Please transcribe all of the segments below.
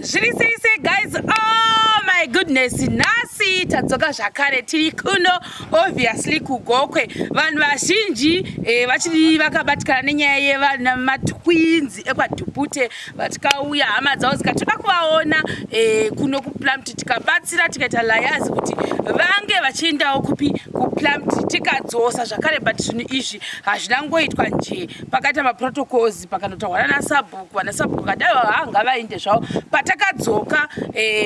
Zviri sei sei guys? Oh my goodness, nhasi tadzoka zvakare, tiri kuno obviously kuGokwe. Vanhu vazhinji vachiri vakabatikana nenyaya yevana matwins ekwaDhupute, vatikauya hama dzavo dzikati toda kuvaona kuno kuPlumtree, tikabatsira tikaita layazi kuti vange vachiendawo kupi kuPlumtree, tikadzosa zvakare. But zvinhu izvi hazvina ngoitwa nje, pakaita maprotocols, pakanotaurwa nanasabhuku, vanasabhuku vakadai ha ngavaende zvavo. Patakadzoka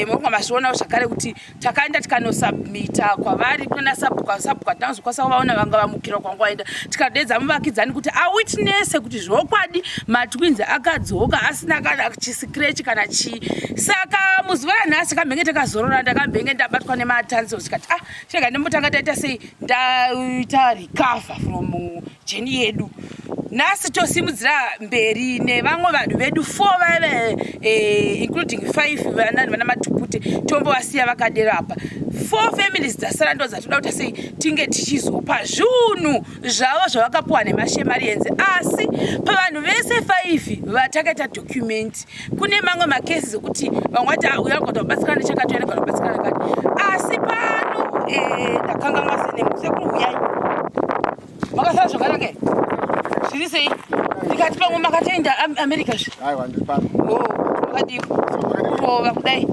munonga mazvionawo zvakare kuti takaenda tikanosubmita kwavari kunana sabhuku. Sabhuku hatina kuzokwanisa kuvaona, vanga vamukira kwanga vaenda. Tikadedza muvakidzani kuti awitnesse kuti zvokwadi matwins akadzoka asina kana chiscratch kana chii. Saka muzuva ranhasi kambenge takazorora, ndakambenge ndabatwa nematonsils, tikati ah, chega ndimbotanga taita sei, ndaita recover from journey yedu. Nhasi tosimudzira mberi nevamwe vanhu vedu four vaive including five vana vana Matupute, tombovasiya vakadero apa. Four families dzasara ndo dzatoda kuti sei tinge tichizopa zvinhu zvavo zvavakapuwa nemaShemarians. Asi pavanhu vese five vatakaita document, kune mamwe macases ekuti vamwe vati uya anogona kubatsirana nechakati, uya anogona kubatsirana nakati. Asi pano ndakanganwa surname. Sekuru, uyai. Makasara zvakanaka? Zviri sei? Ndikati pamwe makatoenda America zve. Aiwa, ndiri pano. Oh, makadii kurova kudai?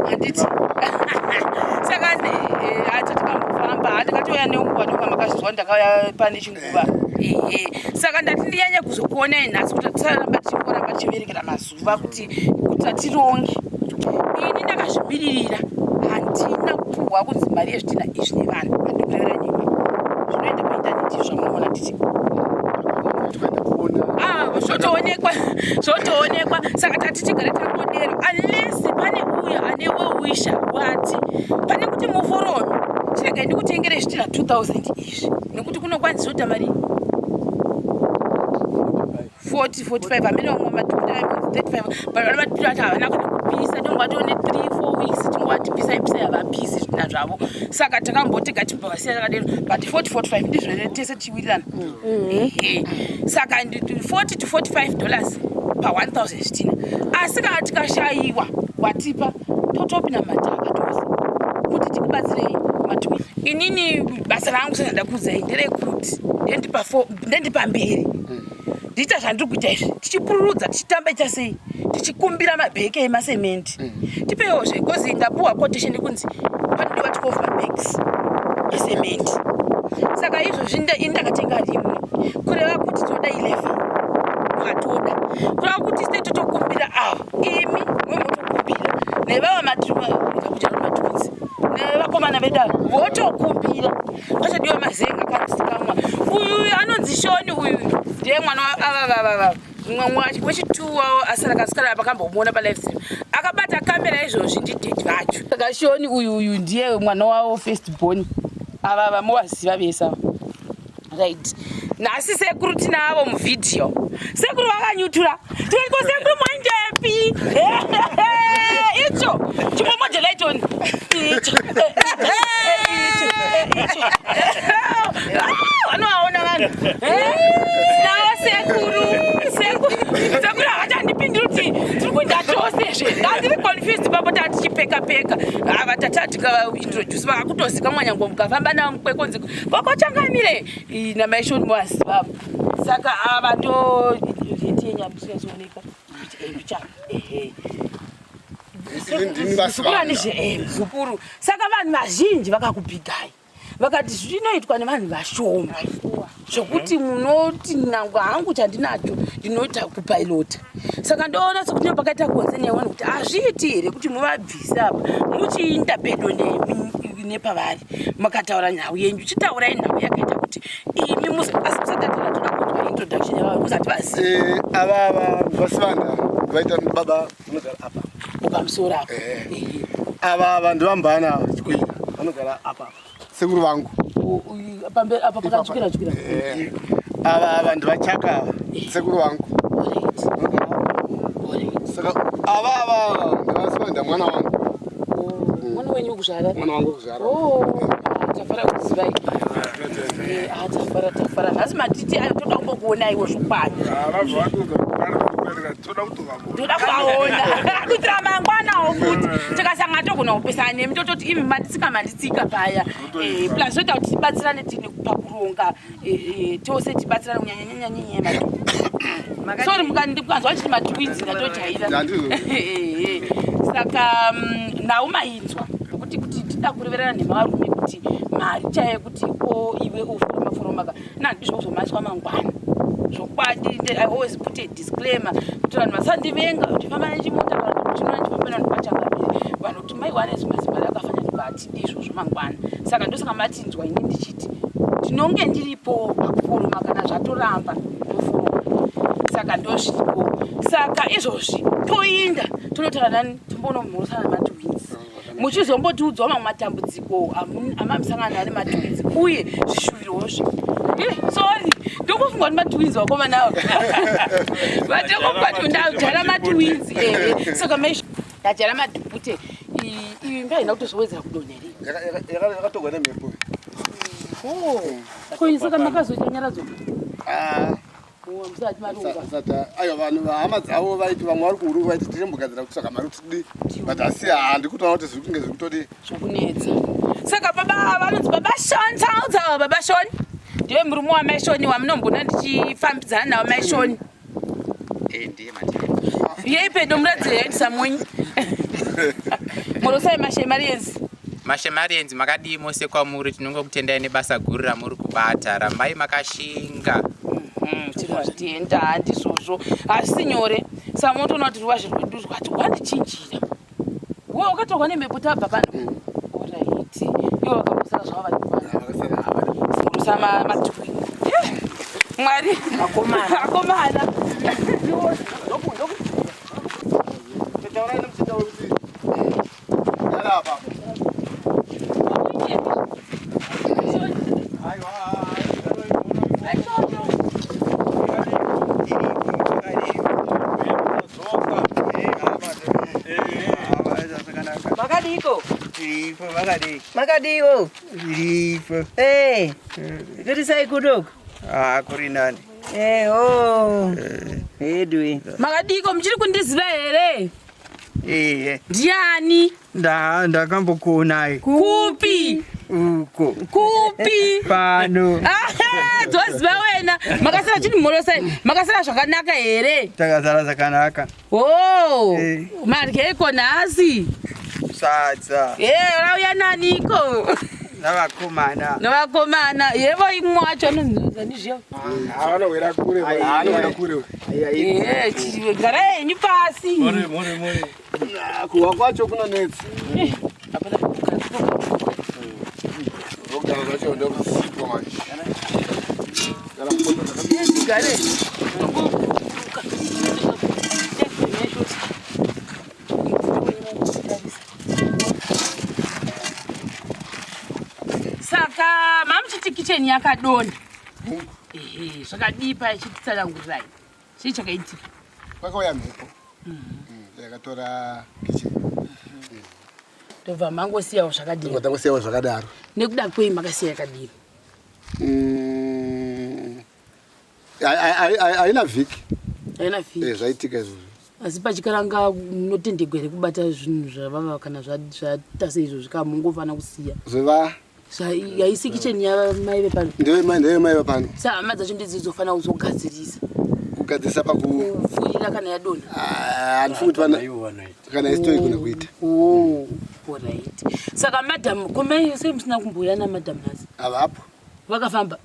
Handiti saka hata tikambofamba, handikatouya nenguva, ndoka makazvizwa ndakauya pane chinguva. Ehe, saka ndati ndinyanye kuzokuonai nhasi kuti tisaramba tichingoramba tichiverekera mazuva kuti atironge. Ini ndakazvimiririra, handina kupuhwa kunzi mari yezvidhina izvi nevanhu. Handikurevera nemi, zvinoenda paintaneti zvamunoona titi Kuona. Ah, zvotoonekwa, zvotoonekwa. Saka tati tigare tangodero unless pane uyo ane wewisha wati pane kuti muforomi, chiregai ndikutengere zvidhina 2000 izvi, nekuti kunokwanzi zvoita mari 40 45. Hamene vamwe madhokota vaimbonzi 35, but vana madhokota vati havana kana kupisa, tongovatone 3 4 weeks tingovati pisai pisai, havapisi zvidhina zvavo. Saka takamboti gatimbavasiya takadero, but 40 45 ndizvo tese tichiwirirana. Ehe, saka 40 to $45 pa1000 zvidhina. Asi kana tikashayiwa watipa, totopinda madhaka tose kuti tikubatsirei matwi. Inini basa rangu sezvandakuudzai nderekuti ndendipa mberi, ndiita zvandiri kuita izvi, tichipururudza, tichitamba, ita sei, tichikumbira mabheke emasemendi, tipewo zve, because ndapuwa quotation kunzi panodiwa 12 mabags esemendi. Saka izvozvi ini ndakatenga rimwe, kureva kuti tinoda 11 twatoda, kureva kuti se totokumbira ava, imi mwe motokumbira nevava matikuita matwins nevakomana vedu ava votokumbira. Pachadiwa mazenga kakusikamwa. Uyu anonzi Shoni, uyu ndiye mwana avavavava mumwe wechituwa asara kasikana pakambomuona palive stream akabata kamera izvozvi, ndidaddy vacho. Saka Shoni uyu, uyu ndiye mwana wavo first born. Ava vamuvaziva vese ava, right? Nhasi sekuru tinavo muvhidhiyo. Sekuru vakanyutura, tikati ko sekuru moendepi? Icho chimomodelaitoni icho icho vanovaona vanhu navo. Sekuru, sekuru, sekuru havachandipinduri kuti tiri kuenda tose zve. Ndandiri confused papo, tatichipeka peka ava tata tikaintroduce, vakutozika mwanyango mukafamba navo mukwekonzi kokochangamire namaishoni muvaziva. Saka ava ndo reti yenyu amusinyazooneka mbichana. Ehe. Ndini vasivanda. Muzukuru. Saka vanhu vazhinji vakakubigai, vakati zvinoitwa nevanhu vashoma zvokuti munoti nangwa hangu chandinacho ndinoita kupilota. Saka ndoona sekuti pakaita concern yawana kuti hazviiti here kuti muvabvise apa muchiinda pedo nepavari, makataura nhau yenyu. Chitaurai nhau yakaita kuti imi asi musatataura, toda kunzwa introduction yavavo kuzati vaziva. Ava vasivanda vaita baba vanogara apa. Pamusoro apa. Ava vanhu vambana chikwira vanogara apa, sekuru vangu. Pamberi apa pakatsvukira tsvukira. Ava vanhu vachaka, sekuru vangu. Saka ava ndavasivanda mwana wangu. Mwana wenyu wekuzvara? Mwana wangu wekuzvara. Oh, tafara kuzivai. Tafara, tafara. Nhasi matiti ayo toda kumbokuonaiwo zvokwadi. Toda kuvaona kuitira mangwana. Tinogona kupesana nemi tototi imi manditsika manditsika paya. Plus zvoita kuti tibatsirane tine pakuronga tose tibatsirane kunyanyanyanya nyaya yemadhuku. Sorry mukanzwa chiti matwins ndatojaira. Handizvo. Saka nhau mainzwa kuti kuti tida kureverana nemarume kuti mari chaiyo kuti o iwe uforoma foroma ka nandizvo kuzomaiswa mangwana. Zvokwadi I always put a disclaimer kuti vanhu vasandivenga kuti famba nechimota kana kuti chinoona ndichifamba nevanhu vachangamire vanhu kuti maiwane zimazimari akafanana hatidi izvozvo mangwana. Saka ndosaka matinzwa ini ndichiti ndinonge ndiripo pakuforoma kana zvatoramba ndoforoma. Saka ndozviripo. Saka izvozvi toinda tonotaura nani timbonomhorosana nematwins muchizombotiudzawo mamwe matambudziko amamisangana nawo nematwins uye zvishuvirowo zve. Sorry, ndokufunga kuti matwins vakomana ava vatokufunga kuti ndajara matwins. Saka mai ndajara madhupute iyi imba haina kutozowedzera kudonha here? Yakatogwa nemhepo. Ko saka makazoita nyaradzo? Ah, Musati maronga. Aiwa, vanhu vahama dzavo vaiti vamwe vari kuuru vaiti tirimbogadzira kutsvaga mari kuti tidii, but asi handi kutoona kuti zviri kunge zviri kutodii. Zvokunetsa. Saka baba ava vanonzi baba Shon Tauta. Baba Shon ndiye murume wamai Shoni wamunombona ndichifambidzana nawo mai Shoni. Ndiye matiri. Yei pedo muradzi yaitisa mwenyu. Morosai mashemarienzi. Mashemarienzi, makadii mose kwamuri? Tinongokutendai nebasa guru ramuri kubata, rambai makashinga. Tinozvitenda, handizvozvo hazvisi nyore. Saka munotoona kuti ruvazhe rwedu rwati rwandichinjira. Wo wakatorwa nemhepo tabva pano. Alright, ivo vakambosara zvavo vari pano. Simurusa matwin. Mwari Akomana. Akomana. Taurai nemuchinda wekuti gara apa. Aiwa. Makadiko? Tiripo, makadii? Makadiwo? Tiripo. Kuti sei kudoku? Ah, kuri nani. Eho. Edwi. Makadiko, muchiri kundiziva here? Iye. Ndiani? Ndakambokuonai. Kupi? Uko. Kupi? Pano. Aha, dzoziva wena. Makasara chini mhorosai. Makasara zvakanaka here? Takazara zvakanaka. Oh, Eh. maryeiko nhasi? Sadza. Rauya naniko? Navakomana. Nevakomana. Yevo imwe wacho anonzani zviyo. Anowira kure, anowira kure. Garai henyu pasi. Kuwa kwacho kunonetsa. Rogara zvacho ndokusipo manje. Gara mupoto. Gare. Saka mamuchiti kicheni yakadonha. Ehe, zvakadipa ichititsanangurirai. Chii chakaitika? Kwakauya mhepo yakatora kitchen. Ndobva mangosiyawo zvakadini? Tangosiyawo zvakadaro. Nekuda kwei makasiya yakadini? Haina vhiki. Haina vhiki. Zvaitika izvozvo. Asi pachikaranga munotendegwa here kubata zvinhu zvavava kana zvaita seizvo zvikamungofanira kusiya? Zveva Haisi kicheni yamai vepano? Ndevemai vepano. Sahama dzacho ndidzo dzofanira kuzogadzirisa? Kugadzirisa paku kupfurira kana yadonha. Handifungi kuti vana kana isi toigona kuita. Oh, alright. Saka madam, komai sei musina kumbouya namadam nhasi? Havapo. Vakafamba?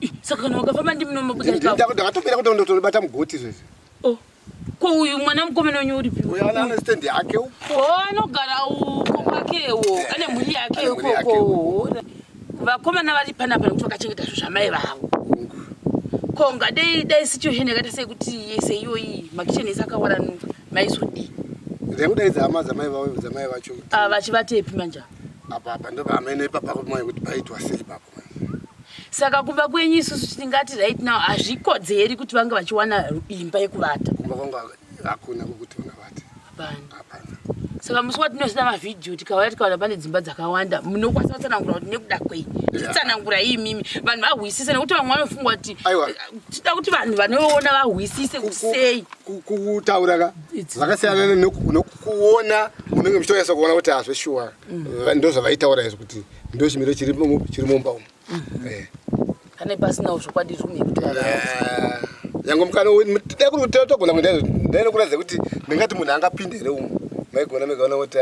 Ih, saka kana vakafamba ndimunomabuda chikafu? Ndakatopera kuti ndotobata mugoti izvezvi. Oh, ko uyu mwana mukomana wenyu uripi? Uyu ana ane stand yake uko. Oh, anogara uko kwakewo, ane mhuri yake Ane mhuri yake. ukoko. Vakomana vari panapa nekuti vakachengeta zvinhu zvamai vavo. Ko ngadei dai situation yakaita sekuti yese iyoyi makicheni ese akawaranuka, maizodii? Ndekudaidza hama dzamai vavo, dzamai vacho kuti Ah, vachivatepi manje? Apa ndo pamene ipapa mai kuti paitwa sei ipapo manje. Saka kumba kwenyu isusu tingati right now hazvikodzeri kuti vange vachiwana imba yekuvata? Kumba kwangu hakuna kwekuti vangavate. Hapana. Hapana. Saka musi watinozoita mavhidhiyo tikauya tikaona pane dzimba dzakawanda, munokwanisa kutsanangura kuti nekuda kwei? Titsanangurai imimi vanhu vahwisise, nekuti vamwe vanofunga kuti Aiwa. tida kuti vanhu vanoona vahwisise kuti sei. Kutaura ka zvakasiyana nokuona, munenge muchitonyatsa kuona kuti hazveshuwa ndo zvavaitaura izvi, kuti ndo chimiro chiri mumba umu. Pane pasinawo zvokwadi room yekuti vava Yange mukana dai kuri kuti togona kuenda, ndainokuratidza kuti ndingati munhu angapinde here umu, maigona megaona kuti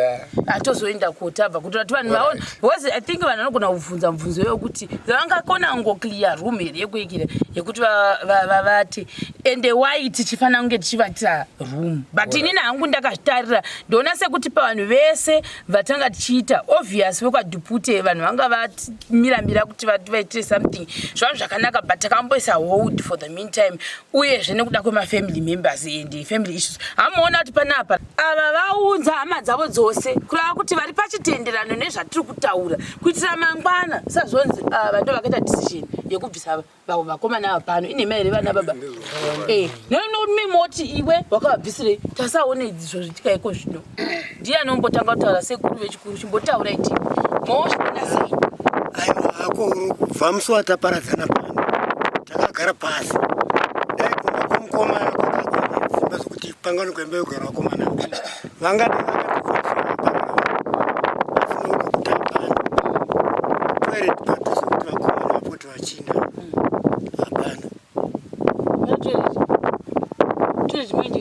Atozoenda kotabva kuti vanhu vaone, because I think vanhu vanogona kubvunza mubvunzo yokuti vangakona kungoclear room here yekuikira yekuti vavate, ende why tichifanira kunge tichivatira room. But inini hangu ndakazvitarira, ndoona sekuti pavanhu vese vatanga tichiita, obvious vekwadhupute vanhu vanga vamiramira kuti vaitire something zvava zvakanaka, but takamboisa hold for the meantime, uyezve nekuda kwemafamily members and family issues. Hamuona kuti panapa ava vaunza hama dzavo dzose, kureva kuti vari pachitenderano nezvatiri kutaura, kuitira mangwana sazvonzi ava ndo vakaita decision yekubvisa vavo vakomana ava pano. Inhema here, vana baba? Nomimoti iwe wakavabvisirei? Tasaone izvo zvitikaiko zvino. Ndiye anombotanga kutaura, sekuru vechikuru, chimbotaura iti mozviona sei? Aiwa, hako kubva musi wataparadzana pano takagara pasi, dai kumba kwomukomana kwakakwana dzimba dzokuti pangano kuemba yogara vakomana vangadai vakatikotsera asinoda kuti hapana toilet padhuze kuti vakomana vapote vachinda, hapana. Toilet manje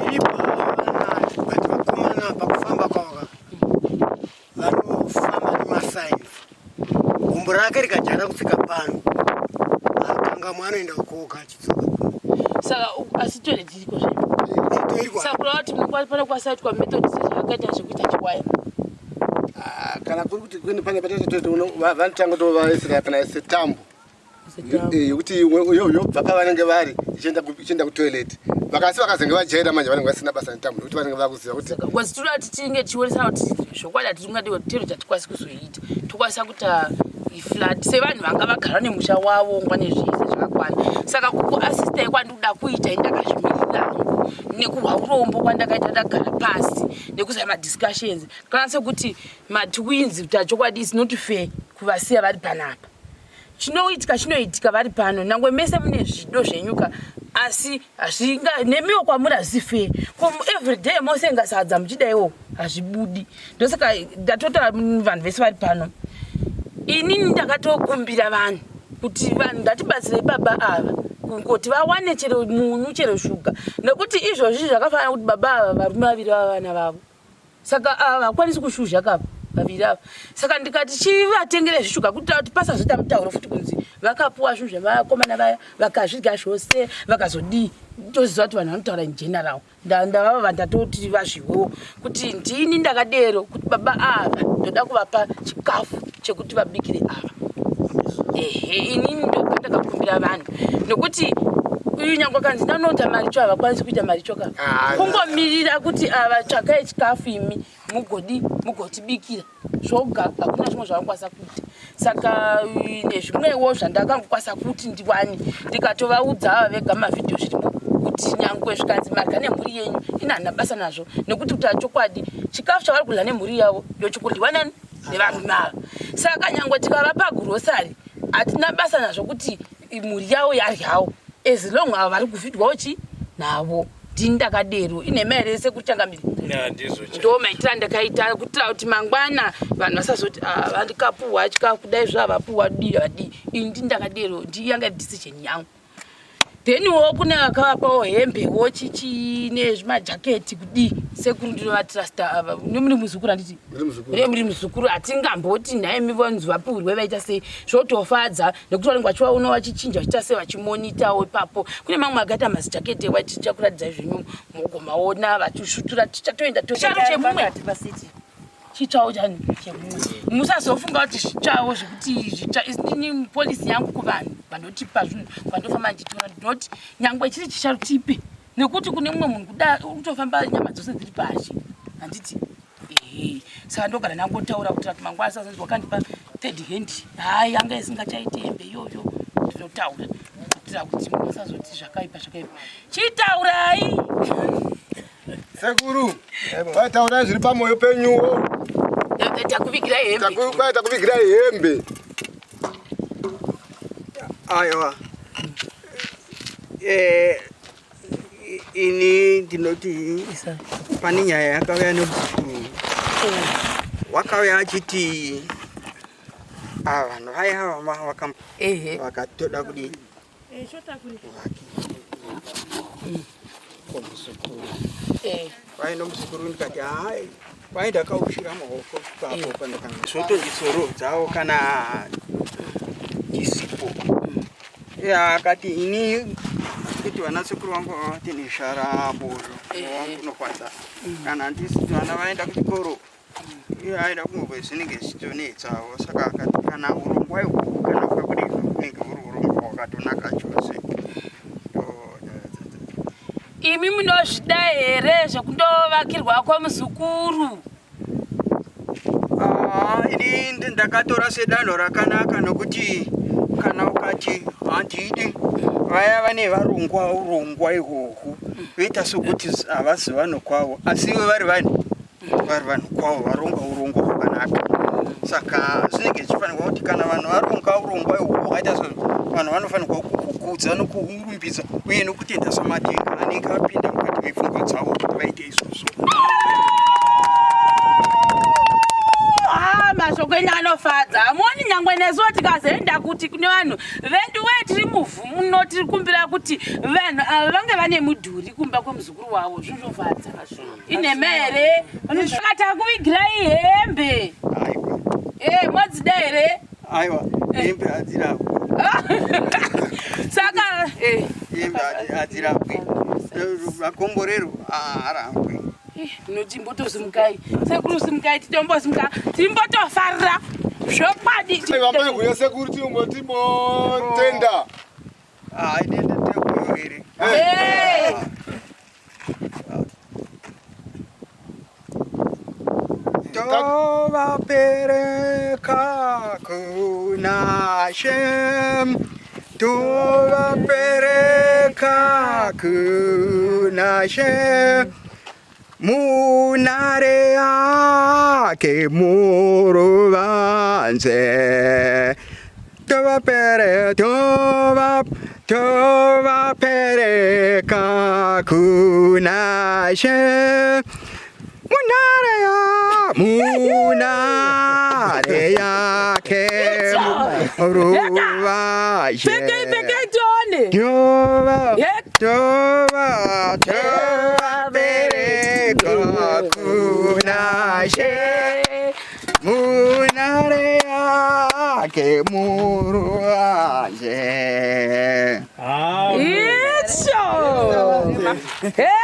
iripo havanayo, but vakomana pakufamba kwavo vanofamba nemasigns. Gumbo rake rikajara kutsika pano, akangamwe anoenda ukoga achidzoka kuno. Saka asi toilet iriko zve? Iri Saka kureva kuti panokwanisa kuitwa method sezvavakaita zvekuita chiwaya? Ah, kana kuri kuti kune pane patatotoiti vanotanga tovaisira kana setambo yekuti yobva pavanenge vari ichienda kutoilet, vakasi vakazenge vajaira manje vanenge vasina basa netambo, nekuti vanenge vakuziva kuti Because toda kuti tinge tichionesana kuti zvokwadi hatingadi tero chatikwanisi kuzoita, tokwanisa kuita iflat sevanhu vanga vagara nemusha wavo ngwa nezvese zvakakwana. Saka kukuasistai kwandikuda kuita, indakazvimirira hangu nekuhwa urombo kwandakaita, ndagara pasi nekuziva madiscussions, kana sekuti matwins, kuti chokwadi is not fair kuvasiya vari panapa. Chinoitika chinoitika vari pano, nangwe mese mune zvido zvenyuka, asi hazvinga nemiwo kwamuri hazvisi fair ko everyday mosenga sadza muchidaiwo, hazvibudi. Ndosaka ndatotaura vanhu vese vari pano, inini ndakatokumbira vanhu kuti vanhu ngatibatsirei baba ava kungoti vawane chero munyu, chero shuga, nekuti izvozvi zvakafanana kuti baba ava varume vaviri vava vana vavo, saka ava vakwanisi kushuzha kava vaviri ava. Saka ndikati chivatengere zvishuga kuitira kuti pasazoita mutauro futi kunzi vakapuwa zvinhu zvevakomana vaya vakazvidya zvose vakazodii. Toziva kuti vanhu vanotaura in general. Ndavava ndatoti vazviwewo kuti ndini ndakadero kuti baba ava ndoda kuvapa chikafu chekuti vabikire ava. Ehe, inini ndoga ndakakumbira vanhu, nekuti uyu nyange akanzi ndanoita maricho, havakwanisi kuita maricho ka. Ah, kungomirira kuti ava tsvakai chikafu imi mugodi mugotibikira zvoga, hakuna zvimwe zvavanokwanisa kuita. Saka nezvimwewo zvandakangokwanisa kuti ndiwane, ndikatovaudza ava vega mavhidhiyo zvirimo kuti nyangwe zvikanzi marya nemhuri yenyu, ina handina basa nazvo, nekuti kutaura chokwadi chikafu chavari kudya nemhuri yavo ndochikuryiwa nani nevarume ava. Saka nyangwe tikavapa grocery, hatina basa nazvo kuti mhuri yavo yaryawo, as long ava vari kufidwawo chi navo. Ndini ndakadero. Inhema here, sekuru Changamiri? Ndizvo. Ndo maitira ndakaita kuitira kuti mangwana vanhu vasazoti, "Ah, vandikapuhwa chikafu kudai zvo havapuhwa dii havadii." Ini ndini ndakadero, ndiyanga decision yangu. Then wo kune vakavapawo hembewo chichi nezvimajaketi kudii, sekuru ndinovatrusta ava. Nemuri muzukuru handiti? Ndiri muzukuru. Mune muri muzukuru, hatingamboti nhaimi vanzi vapuhirwe vaita sei, zvotofadza nekuti vanenge vachivaona vachichinja vachiita sei, vachimonitawo ipapo. Kune mamwe akaita mazijaketi ewhite, tichakuratidzai zvenyu mugomaona vachisvutura. Tichatoenda charo chemumwe Pakati pasiti. Chitsvawo chani chemumwe, musazofunga kuti zvitsvawo zvekuti zvitsva. Inini policy yangu kuvanhu vandotipa zvinhu kwandofamba ndichitora, ndinoti nyangwe chiri chisharo tipe, nekuti kune mumwe munhu kuda kutofamba nyama dzose dziri pashi, handiti? Ehe, saka ndogara ndangotaura kuti mangwana sazonzi wakandipa third hand, hai, anga isingachaiti hembe iyoyo. Ndinotaura kuitira kuti munhu asazoti zvakaipa zvakaipa. Chitaurai. Sekuru, vaitaurai zviri pamoyo penyuwo. Takuvigirai hembe. Kwai takuvigirai hembe. Aiwa. Eh, ini ndinoti pane nyaya yakauya nemuzukuru. Wakauya achiti ava vanhu vaya vakatoda kudii? Komuzukuru. Kwai nomuzukuru ndikati hai kwai ndakaushira maoko ipapo pandakanga zvotondizorodzawo kana ndisipo. Ya akati ini kuti vana sekuru vangu vavati neshara bozvo wangu unorwadza kana ndisi vana vaenda kuchikoro iye aida kungobva zvinenge zvichitonetsawo saka akati kana urongwa ihwohwo kana kwekudii hunenge huri urongwa hwakatonaka chose. Imi munozvida here zvekundovakirwa kwemuzukuru? Ah, ini ndakatora sedanho rakanaka nokuti kana ukati handidi vaya vane varongwa urongwa ihwohwo voita sokuti havasi vanhu kwavo asi ivo vari vanhu vari vanhu kwavo varonga urongwa hwakanaka saka zvinenge zvichifanirwa kuti kana vanhu varonga urongwa ihwohwo hwakaita so vanhu vanofanirwa kukukudza nokuhurumbidza uye nokutenda samatenga anenge apinda mukati mepfungwa dzavo kuti vaite izvozvo. Ah, mashoko enyu anofadza. Hamuoni nyangwe nesuwo tikazoenda kuti kune vanhu vedu wee tiri muvhu muno tiri kumbira kuti vanhu ava vange vane mudhuri kumba kwemuzukuru wavo zvinofadza. Inhema here? Saka takuvigirai hembe. Aiwa. Eh, modzida here? Aiwa, hembe hadzirapwi. Saka eh hembe hadzirapwi. Makomborero haarambwi. Ndinoti mbotosimukai. Sekuru simukai titombosimuka. Timbotofarira. Zvokwadi. Vambai guyo sekuru timbo timbotenda. Ah, ine ndete here. Eh. Tovapereka kuna Shem, tovapereka kuna Shem, munare yake muruvanze. Tovapere, tova, tovapereka kuna Shem. Munare ya, munare yake muruvanze. Pfekai pfekai tione. Tova, Yek. tova, tovapereka kuna She. Munare yake muruvanze. Itsho. Hey!